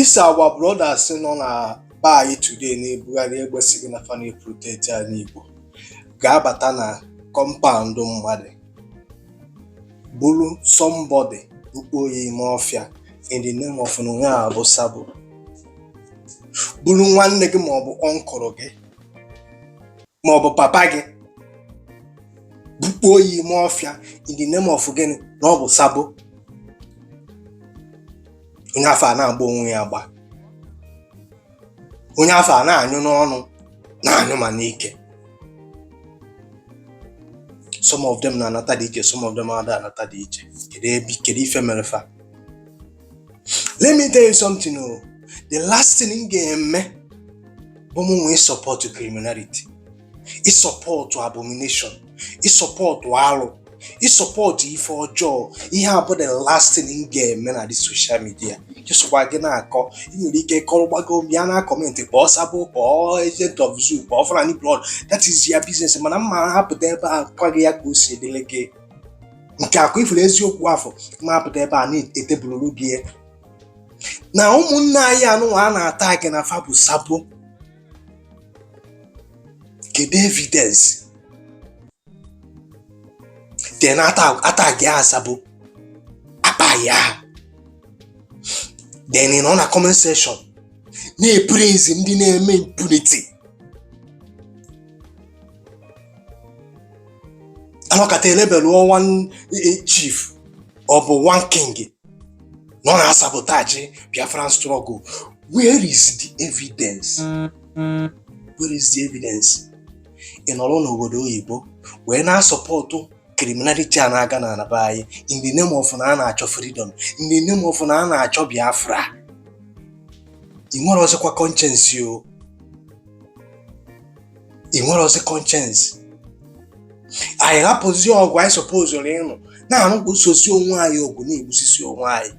This our brothers nọ na be anyị today na-ebugharị egbe sị gị na fa na-eprotect anyị Igbo ga-abata na compound mmadụ buru somebody bukpuo ya ime ọfịa in the name of na onye a bụ sabo, buru nwanne gị maọbụ uncle gị maọbụ papa gị bukpuo ya ime ọfịa in the name of gịnị? Na ọ bụ sabo. Onye afụ a na-agba onwe ya agba, onye afụ a na-anyụ n'ọnụ, na-anyụ ma n'ike. Some of them na-anata dị iche, some of them ada anata dị iche. Kedu ebe, kedu ife mere fa? Let me tell you something o. The last thing m ga-eme bụ mụ nwee support criminality, ịsupport abomination, ịsupport alụ, ịsupport ife ọjọọ. Ihe a bụ the last thing m ga-eme na this social media. Jisokwa gị na-akọ, ị nwere ike kọrọ gbago bịa na comment, kpọọ sabo, kpọọ agent of zoo, kpọọ Fulani blood. That is your business. Mana mma hapụta ebe a gwa gị ya ka o si dịrị gị nke akwa ifuru eziokwu afọ ma apụta ebe a na-etebụlụrụ gị ya na ụmụnne anyị anụnwa a na-ata gị na fa bụ sabo. Kedu evidence? Then ata gị asabo akpa ya, then ị nọ na comment section na-epraise ndị na-eme impunity. Anọkata elabelụọ one chief ọ bụ one king na ọ na-asabotage Biafran struggle. Where is the evidence? Where is the evidence? Ị nọrọ n'obodo oyibo wee na-asupport criminality a na-aga na be anyị in the name of na a na-achọ freedom, in the name of na a na-achọ Biafra. Ị nwere ọzọkwa conscience o, ị nwere ọzọ conscience. Anyị hapụzi ọgụ anyị supposed ịnụ na-anụsosi onwe anyị ọgụ, na-egbusisi onwe anyị,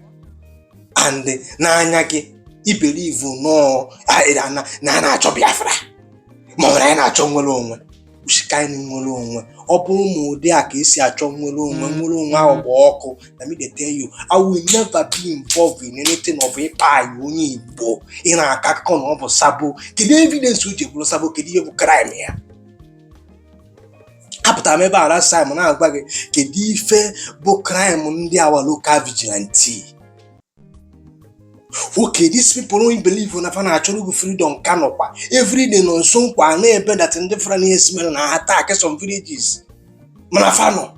and n'anya gị i believe nọọ na a na-achọ Biafra ma ọ bụrụ anyị na-achọ nwere onwe ushikaini nwere onwe. Ọ bụrụ ma ụdị a ka esi achọ nwere onwe, nwere onwe ahụ bụ ọkụ. Na me dey tell you, I will never be involved in anything of ịkpa anyị onye Igbo ị na-akọ akụkọ na ọ bụ sabo. Kedu evidence o ji bụrụ sabo? Kedu ihe bụ crime ya? Apụtara m ebe a last time na-agwa gị kedu ife bụ crime ndị awa local vigilante. Okay, these people don't believe na fa na-achọrọ gị freedom ka nọkwa everyday nọ nso nkwa na-ebe that ndị Fulani herdsmen na attack some villages, mana fa nọ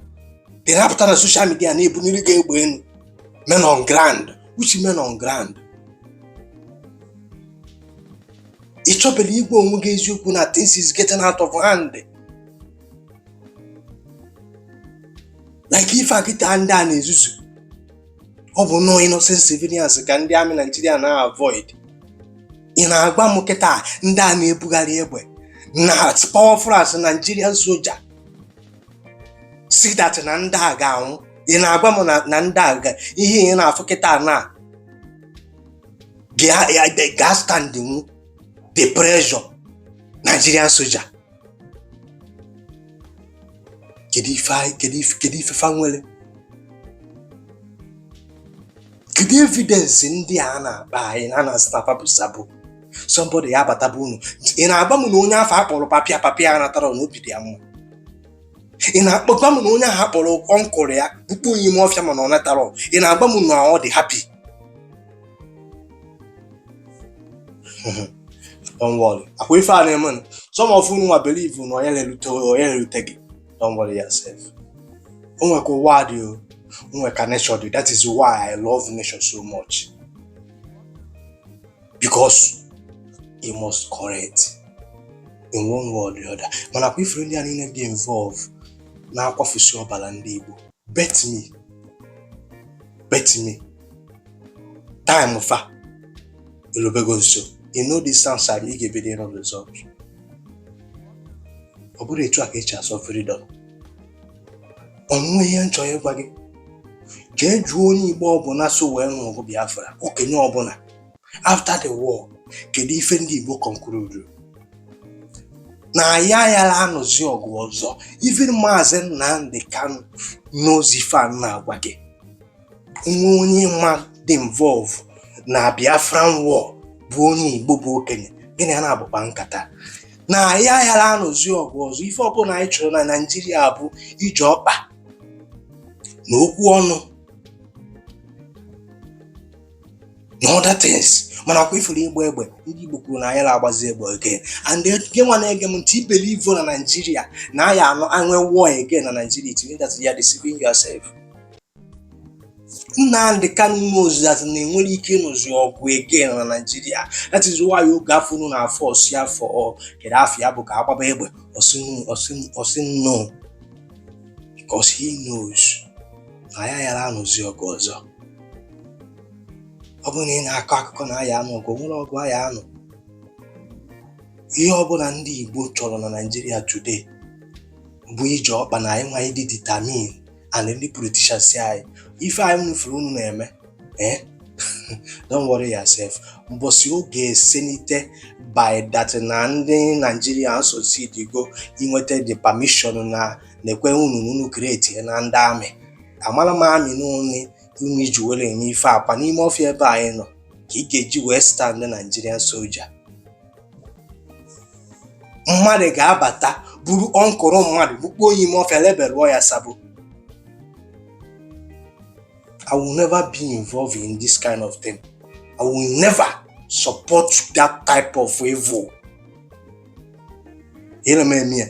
dị na-apụta na social media na-ebuniri gị egbe enu. Men on ground, which men on ground? Ị chọbere igwe onwe gị eziokwu na things is getting out of hand, like ife akịta ndị a na-ezuzu. Ọ bụ nnọọ innocent civilians ka ndị army Nigeria na-avoid. Ị na-agwa m kịta ndị a na-ebugharị egbe na powerful as Nigerian soldier see that na ndị a ga-anwụ? Ị na-agwa m na ndị a ga ihe ị na-afụ kịta na ga stand nwu the pressure Nigerian soldier? Kedu ife kedu ife fa nwere? Kedu evidence ndị a na-akpa anyị na a na-asị na fa bụ sabo? Somebody ya abataba unu, ị na-agwa m na onye afụ akpọrọ papịa papịa natara na obi dị ya mma? Ị na-akpọgwa m na onye ahụ akpọrọ uncle ya bukpu onye ime ọfịa mana ọ natara, ị na-agwa m na ọ dị happy? Don't worry, akwa ife a na-eme, some of unu nwa believe na onye na-erute onye na-erute gị. Don't worry yourself. O nwe ka ụwa dị, o nwe ka nature dị. That is why I love nature so much, because you must correct in one way or the other. Mana kwa ifuru ndị a niile dị involve na-akwafusi ọbara ndị Igbo, bet me, bet me, time fa elubego nso. In no distant time ị ga-ebido ịnụ result. Ọ bụrụ etu a ka esi asọ freedom, onwe ihe m chọrọ ịgwa gị, jee jụọ onye Igbo ọbụla so wee nụ ọgụ Biafra, okenye ọbụla, after the war, kedu ife ndị Igbo conclude na ya yara anụzi ọgụ ọzọ? Even Maazị Nnamdi Kanu knows ife a na-agwa gị. Nwa onye ma dị involve Na Biafran war bụ onye Igbo bụ okenye gịnị ya na-agbakpa nkata na anyị aghara anụzi ọgụ ọzọ. Ife ọbụla anyị chọrọ na Naijiria bụ ije ọkpa na okwu ọnụ na other things, mana ọkwa ifuru ịgba egbe, ndị Igbo kwuru na anyị na-agbazi egbe again. And gị nwa na-ege m ntị, believe na Nigeria na aya anọ anwe war again na Nigeria, it means that you are deceiving yourself. Nnamdi Kanu knows that na enwere ike ịnụzi ọgụ again na Nigeria. That is why oge afọ unu na-afọ ọsị afọ ọ kedu afọ ya bụ ka agbaba egbe, ọsị no, because he knows na ya yara anụzi ọgụ ọzọ. Ọ bụrụ na ị na-akọ akụkọ na aya anụ ọgụ, nwere ọgụ aya anụ. Ihe ọbụla ndị Igbo chọrọ na Nigeria today bụ ije ọkpa na anyị nwa dị determine and ndị politicians anyị ife anyị nufuru unu na-eme. Don't worry yourself. Mbọsị oge esenite by that na ndị Nigeria succeed go inweta the permission na na-ekwe unu na unu create na ndị amị amara m amị n'one unu iji were eme ife akwa n'ime ọfịa ebe anyị nọ ka ị ga-eji wee stand Nigerian soldier. Mmadụ ga-abata buru ọnkụrụ mmadụ gbukpuo onye ime ọfịa lebelụọ ya sabo. I will never be involved in this kind of thing. I will never support that type of evil. Ihe na-eme ya.